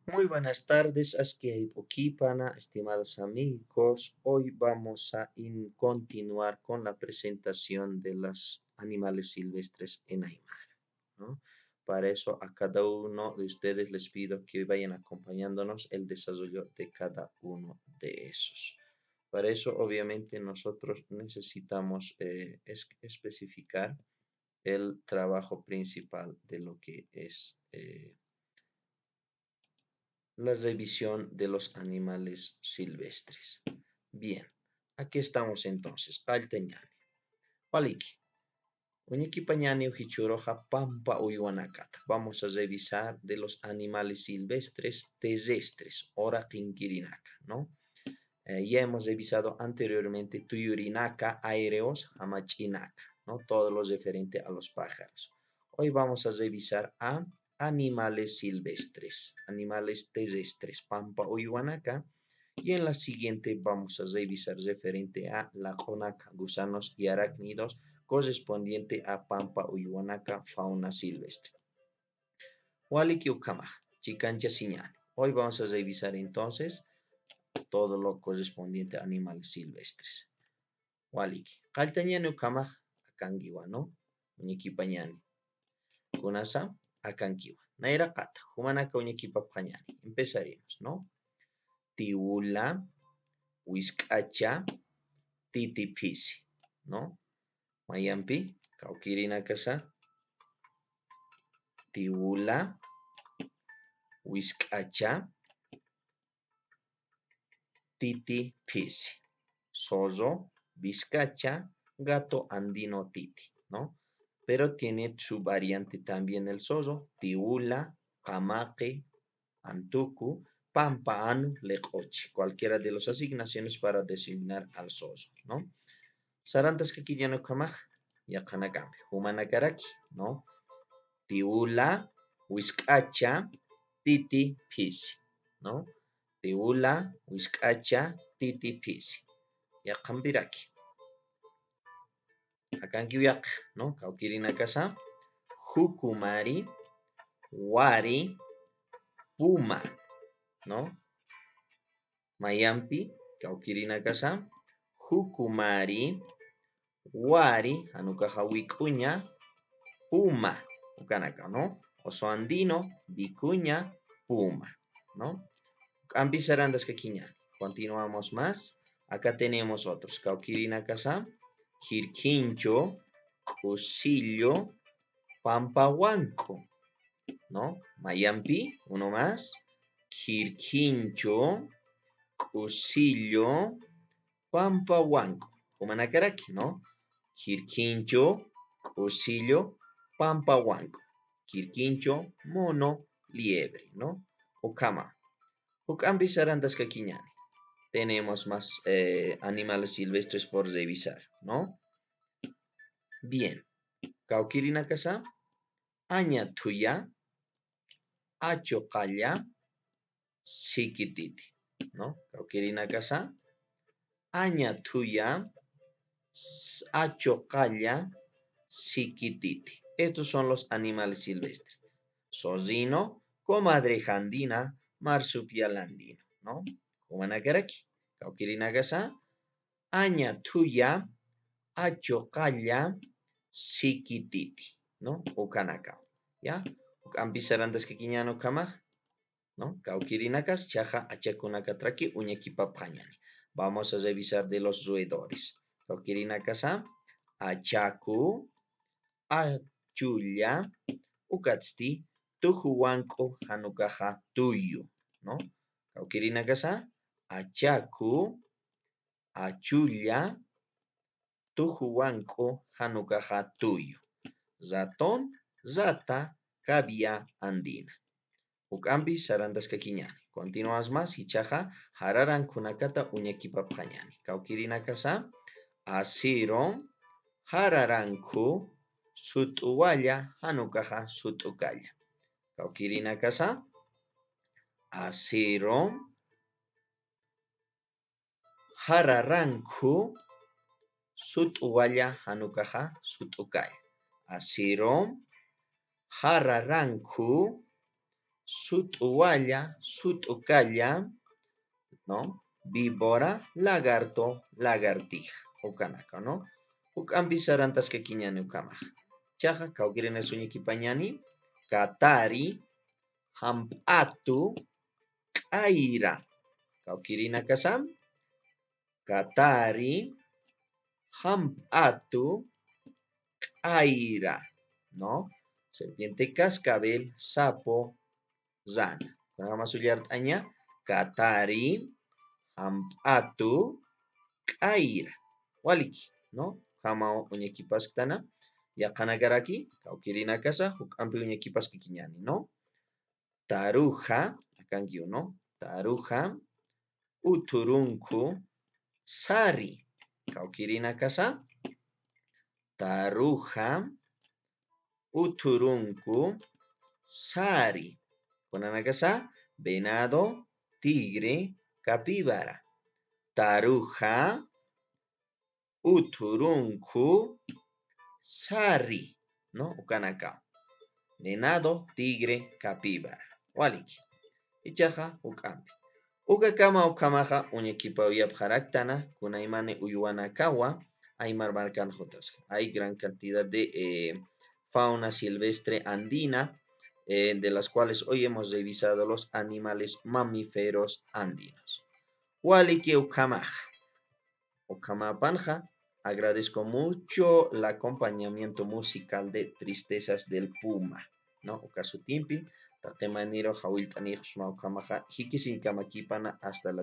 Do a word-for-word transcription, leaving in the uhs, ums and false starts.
Muy buenas tardes, aski jayp'ukipana, estimados amigos. Hoy vamos a in-, continuar con la presentación de los animales silvestres en aymara, ¿no? Para eso a cada uno de ustedes les pido que vayan acompañándonos el desarrollo de cada uno de esos. Para eso, obviamente, nosotros necesitamos, eh, es-, especificar el trabajo principal de lo que es, eh, la revisión de los animales silvestres. Bien, aquí estamos entonces. Qalltañani. Waliki. Uñakipañani jichhüruxa pampa uywanakata. Vamos a revisar de los animales silvestres terrestres, uraqinkirinaka, ¿no? Eh, ya hemos revisado anteriormente tuyurinaka, aéreos, jamach'inaka, ¿no? Todo lo referente a los pájaros. Hoy vamos a revisar a animales silvestres, animales terrestres, pampa uywanaka. Y en la siguiente vamos a revisar referente a laq'unaka, gusanos y arácnidos, correspondiente a pampa uywanaka, fauna silvestre. Waliki ukhamax, chikanchasiñani. Hoy vamos a revisar entonces todo lo correspondiente a animales silvestres. Waliki. Qalltañani ukhamax akankiwa, ¿no? Uñakipañani. Kunasa akankiwa. Nayraqata, jumanaka uñakipapxañani. Empezaremos, ¿no? Tiwula, wisk'acha, titi phisi, ¿no? Mayampi, kawkirinakasa. Tiwula, wisk'acha, titi phisi. Zorro, wisk'acha, gato andino titi, ¿no? Pero tiene su variante también el zorro, tiwula, qamaqi, antuku, pampa anu, liq'uchi. Cualquiera de las asignaciones para designar al zorro, ¿no? Sarantaskakiñani ukhamax, yaqhanakampi, jumanakaraki, ¿no? Tiwula, wisk'acha, titi phisi, ¿no? Tiwula, wisk'acha, titi phisi. Yaqhampiraki. Akankiw yaqha, ¿no? Kawkirinakasa, jukumari, wari, puma, ¿no? Mayampi, kawkirinakasa, jukumari, wari, jan ukaxa wik'uña, puma, ukanaka, ¿no? Oso andino, wik'uña, puma, ¿no? Juk'ampi sarantaskakiñani. Continuamos más. Acá tenemos otros. Kawkirinakasa, jirkincho, k'usillo, pampa wank'u, ¿no? Mayampi, uno más. Jirkincho, k'usillo, pampa wank'u. Jumanakaraki, ¿no? Jirkincho, k'usillo, pampa wank'u. Jirkincho, mono, liebre, ¿no? Ukhama. Juk'ampi sarantaskakiñani. Tenemos más, eh, animales silvestres por revisar, ¿no? Bien. Kawkirinakasa, aña thuya, achuqalla, sikititi, ¿no? Kawkirinakasa, aña thuya, s-, achuqalla, sikititi. Estos son los animales silvestres. Zorrino, comadreja andina, marsupial andino, ¿no? Jumanakaraki. Kawkirinakasa, aña thuya, achuqalla, sikititi, ¿no? Ukanaka. ¿Ya? Juk'ampi sarantaskakiñani ukhamax, ¿no? Kawkirinakas, jichhaxa achakunakatraki uñakipapxañani. Vamos a revisar de los roedores. Kawkirinakasa, achaku, achulla, ukatsti, tuju wank'u, jan ukaxa tuyu, ¿no? Kawkirinakasa, achaku, achulla, tuju wank'u, jan ukaxa tuyu. Ratón, rata, cabra andina. Juk'ampi sarantaskakiñani. Continuamos más, jichhaxa jararankhunakata uñakipapxañani. Kawkirinakasa, asiru, jararankhu, sut'uwalla, jan ukaxa sut'ukalla. Kawkirinakasa, asiru, jararankhu, sut'uwalla, jan ukaxa sut'ukalla. Asiru, jararankhu, sut'u walla, sut'u kalla, ¿no? Víbora, lagarto, lagartija, ukanaka, ¿no? Juk'ampi sarantaskakiñäni ukhamaxa. Jichhaxa kawkïrinakasa uñakipañäni, katari, jamp'atu, k'ayra. Kawkïrinakasa, katari, jamp'atu, k'ayra, ¿no? Serpiente, cascabel, sapo, rana. Kunjama sullart'aña, katari, jamp'atu, k'ayra. Waliki, ¿no? Ukhamaw uñakipasktana, yaqhanakaraki, kawkïrinakasa, juk'ampi uñakipaskakiñäni, ¿no? Taruja, akankiw, ¿no? Taruja, uthurunku, sari. Kawkïrinakasa, taruja, uthurunku, sari. Kunanakasa, venado, tigre, capíbara. Taruja, uthurunku, sari, ¿no? Ukanakaw. Venado, tigre, capíbara. Waliki. Jichhaxa juk'ampi. Ukakama ukhamaxa uñakipawayapxaraktana, kunaymani uywanakawa, aymar markan juthaska. Hay gran cantidad de, eh, fauna silvestre andina, eh, de las cuales hoy hemos revisado los animales mamíferos andinos. Waliki ukhamaxa. Ukhamapanxa, agradezco mucho el acompañamiento musical de Tristezas del Puma, ¿no? Uka sutimpi, taqi mayniru jawillt'anïxsma ukhamaxa, jikisiñkamakipana hasta la